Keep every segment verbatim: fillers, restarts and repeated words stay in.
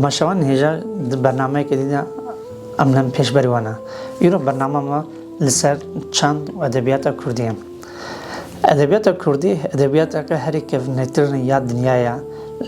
Ma şewan hêja di bernameyeke dî de em li pêşberî wan e. Îro bernama me li ser çand û edebiyata kurdî ye. Edebiyata kurdî edebiyateke herî kevnêtir ya dinyayê ye.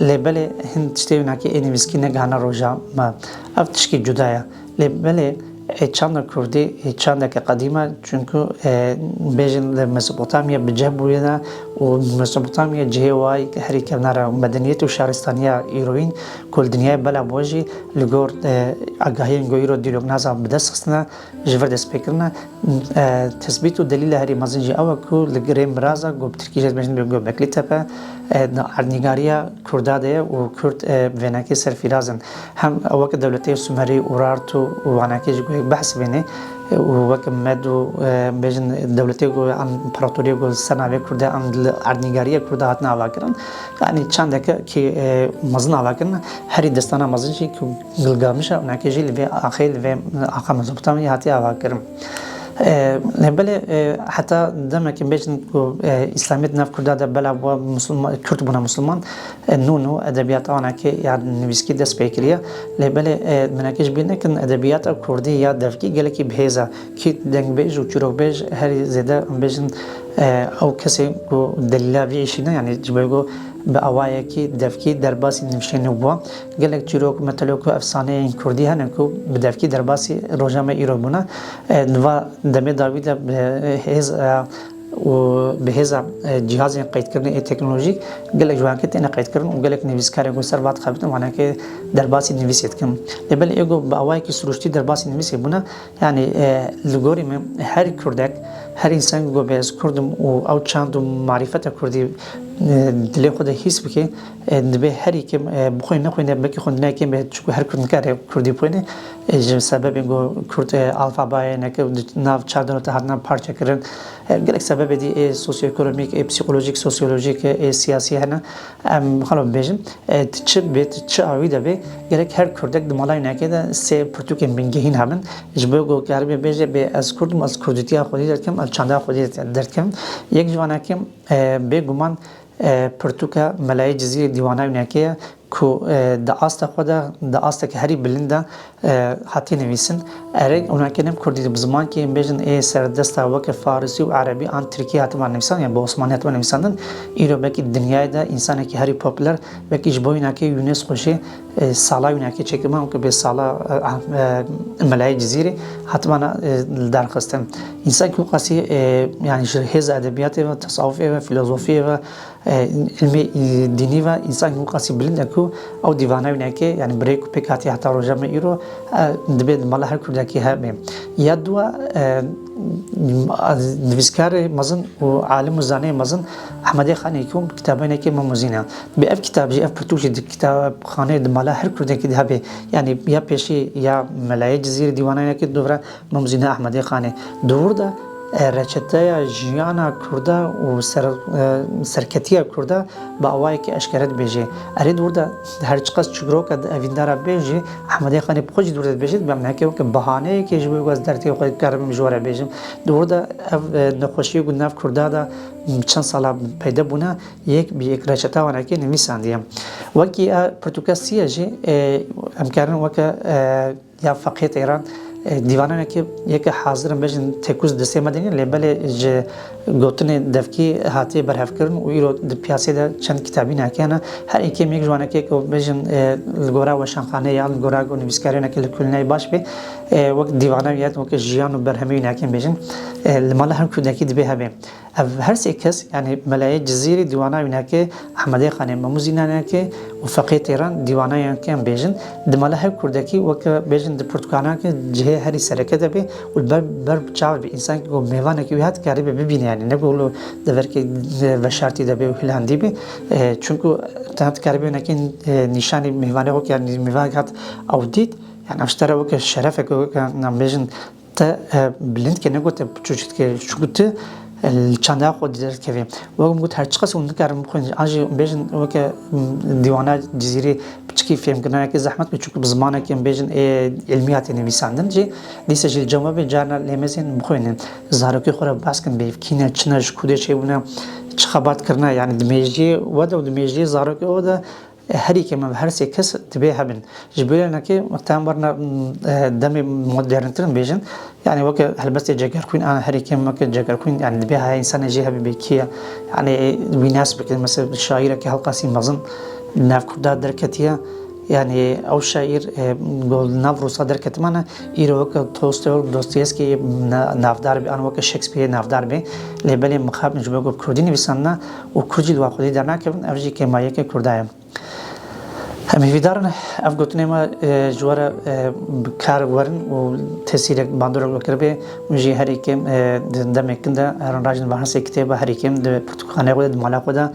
Lê belê hin tiştê winakî ê nivîskî negihane roja me. Ev tişkî cuda ye. Lê belê ê çanda kurdî ê çandeke qedîm e, çunku, e, bêjin li Mesopotamya bi cih bûye ne û Mesopotamya cihê wayî herî kevnar e û medeniyet û şaristaniya îroyîn ku li dinyayê bela bû jî li gor, e, agahiyên ku îro dîloknaza bi dest xistine ji vir dest pê kirine. E, tesbît û delîla herî mezin jî ew e ku li girê miraza ku bi tirkî jê dibêjin Göbekli Tepe, e, di erdnîgariya Kurda de ye û Kurd, e, vênekê serfîraz in. Hem weke dewletê Sumerî, Urartu û wanakê ji ku yek behs bêne, e, û weke Med û, e, bêjin dewletê ku em împaratoriyê ku ser navê Kurda em li erdnîgariya Kurda hatine avakirin. Yanî çandeke kî, e, mezin avakirin, herî destana mezin jî ku Gilgamiş e, wanakê jî li vê axê, li vê axa Mezopotamyayê hatiye avakirin. E, lê belê, e, heta demekê bêjin ku, e, Îslamiyet nav Kurda de bela bû Musulman, Kurd bûne Musulman, e, nû nû edebiyata wanakê ya nivîskî dest pê kiriye. Lê belê, e, binekê ji bîr nekin edebiyata Kurdî ya devkî gelekî bihêz e. Kî dengbêj û çîrokbêj herî zêde em bêjin, e, ew kesê ku delîla vî îşî ne, yanî ji ber ku bi awayekî devkî derbasî nivîsê nû bû. Gelek çîrok, metelok û efsaneyên kurdî hene ku bi devkî derbasî roja me îro bûne. E, di va demê dawî de bi hêz, e, û bi hêza, e, cihazên qeydkirinê ê teknolojîk gelek ji wanakê têne qeydkirin û gelek nivîskarê ku ser va dixebitin wanakê derbasî nivîsê dikin. Lê belê ê ku bi awayekî sirûştî derbasî nivîsê bûne, yanî, e, li gorî min her kurdek, her însan ku bê ez kurd im û ew çand û marîfeta kurdî, e, dilê xwe de hîs bike, e, dibê herî kêm, e, bixwîne nexwîne, belkî xwendina yekê be, çunku her kurd nikare kurdî bixwîne. E, ji sebebên ku kurd, e, alfabayê neke di nav çar dewlete hatine parçekirin. E, gelek sebebê dî ê sosyoekonomîk, ê psîkolojîk, sosyolojîk, ê siyasî hene. Em xalo bibêjin, e, tu çi bê, tu çi awî de bê, gerek her kurdek di mala wînekê de sê pirtûkên bingehîn hebin. Ji bo ku karibe bêje, bê ez kurd im, ez kurdîtiya xwedî derdikim, ez çanda xwedî derdikim. Yek ji wanekê, e, bêguman, e, pirtûka Melayê Cizîrê dîwana wînekê ye ku, e, di asta xwe de, di asteke herî bilind de, e, hatiye nivîsin. Erê, wînekê ne bi kurdî, bi zimankê em bêjin ê serdesta weke farisî û erebî an tirkî hatiba nivîsan, yan bi osmanî hatiba nivîsandin. Îro belkî dinyayê de însanekî herî populer, belkî ji bo wînekê UNESCO jî, e, sala wînekê çêkirman, weke bê sala, e, ah, e, Melayê Cizîrê hatibana, e, li dar xistin. Însan ku qasî, e, yanî ji hêza edebiyatê ve, tesawufê ve, filozofiyê ve, e, ilmê, e, dînî ve însan ku qasî bilind e ku ew dîvana wînekê, yanî bi rê ku pêk hatiye heta roja me îro, e, dibê di mala her kurdekî hebe. Ya dua, e, nivîskarê mezin û alim û zaneyê mezin Ehmedê Xanê ku kitabê wînekê Mem û Zîn e. Bi ev kitab jî, ev pirtûk jî di kitabxaneyê di mala her kurdekî de hebe. Yanî ya pêşî ya Melayê Cizîrê dîwana wînekê dovra Mem û Zîna Ehmedê Xanê. Di wir de, e, reçeteya jiyana Kurda û ser-, e, serketiya Kurda bi awayekî eşkere dibêje. Erê di wir de her çiqas çîroka di evîndara bê jî Ehmedê Xanê bi xwe jî di wir de dibêje, dibê min heke weke bahaneyekê ji bo ku ez dertê xwe karim ji we re bêjim. Di wir de ev, e, nexweşiyê ku nav Kurda de çend sala peyde bûne, yek bi yek reçeta wanekê nivîsandiye. Wekî, e, pirtûka sî ye jî, e, em karin weke, e, ya Feqiyê Teyran, e, dîvananekî yeke hazir in, bêjin têkûz destê me de nîne, lê belê ji gotinê devkî hatiye berhevkirin û îro di piyasê de çend kitabînekê hene. Her êkê em yek ji wanekê ku bêjin, e, li gora weşanxaneyê ya li gora ku nivîskarê wînekê li kulîneyê baş bê, e, wek dîvana wî ya weke jiyan û berhemê wînekê bêjin, e, li mala her kurdekî dibê hebe. Ev her sê kes, yanî Melayê Cizîrê dîwana wînekê, Ehmedê Xanê Mem û Zînanekê û Feqiyê Teyran dîwana wînekê em bêjin, di mala her kurdekî weke bêjin di pirtûkaneke cihê herî sereke de bê û li ber, ber bi çav bê. Însankî ku mêvanekî wî hat karibe bibîne, yanî ne ku li deverkê, e, veşartî de bê û hilandî bê. E, çunku te hat karibe wînekê, e, nîşanî mêvanê xwe, yanî mêvanek hat ew dît, yanî ev ji te re weke şerefeke, weke, em bêjin, te, e, bilind ke, ne ku te piçûçik dike, çunku tu, e, li çanda xwe derdikevî. Wek min got, her çiqas hûn nikarin bixwînin, an jî bêjin weke, m, dîwana Cizîrê piçikî fêhmkirinekê zehmet be, çunku bi zimanekê em bêjin ê ilmî hatiye nivîsandin jî, dîsa jî li cem we bê, carna lêmezên bixwînin. Zarokê xwe re behs kin, bê kî ne, çi ne, ji ku de çêbûne, çi xebat kirine, yanî di mêjiyê we de û di mêjiyê zarokê we de E, herî kêm bi her sê kes divê hebin. Ji bo wê neke muhtemelen berna, e, demê moderntir in bêjin. Yani weke helbestê Cegerxwîn, an herî kêm weke Cegerxwîn, yani divê haya însanê jê hebî bê kî ye. Yani, e, wî nas bikin, mesela şaîrekî Helqasî mezin nav Kurda derketiye. Yani ew şaîr, e, go nav Rûsa derketimane, îro weke Tolstoy, Dostoyevskî na-, navdar bê, an weke Shakespeare navdar bê. Lê belê mixabin ji bo ku bi Kurdî nivîsandina û Kurd jî li wa xwedî dernakevin, ev jî kêmayiyeke Kurda ye. Em hêvîdar in ev gotinê me, e, ji we re, e, bi kar werin û tesîrek bandorek wekiribê. Hûn jî herî kêm, e, di demek kin de herin rajin ve hesê kitêba herî kêm di pirtûkxaneyê xwe de, di mala xwe de,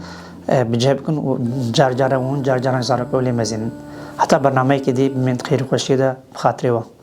e, bi cih bikin û car cara hûn, car caran zarokê lê mezînin. Heta bernameyekê dî bimînin di xêr û xweşiyê de bi xatirê we.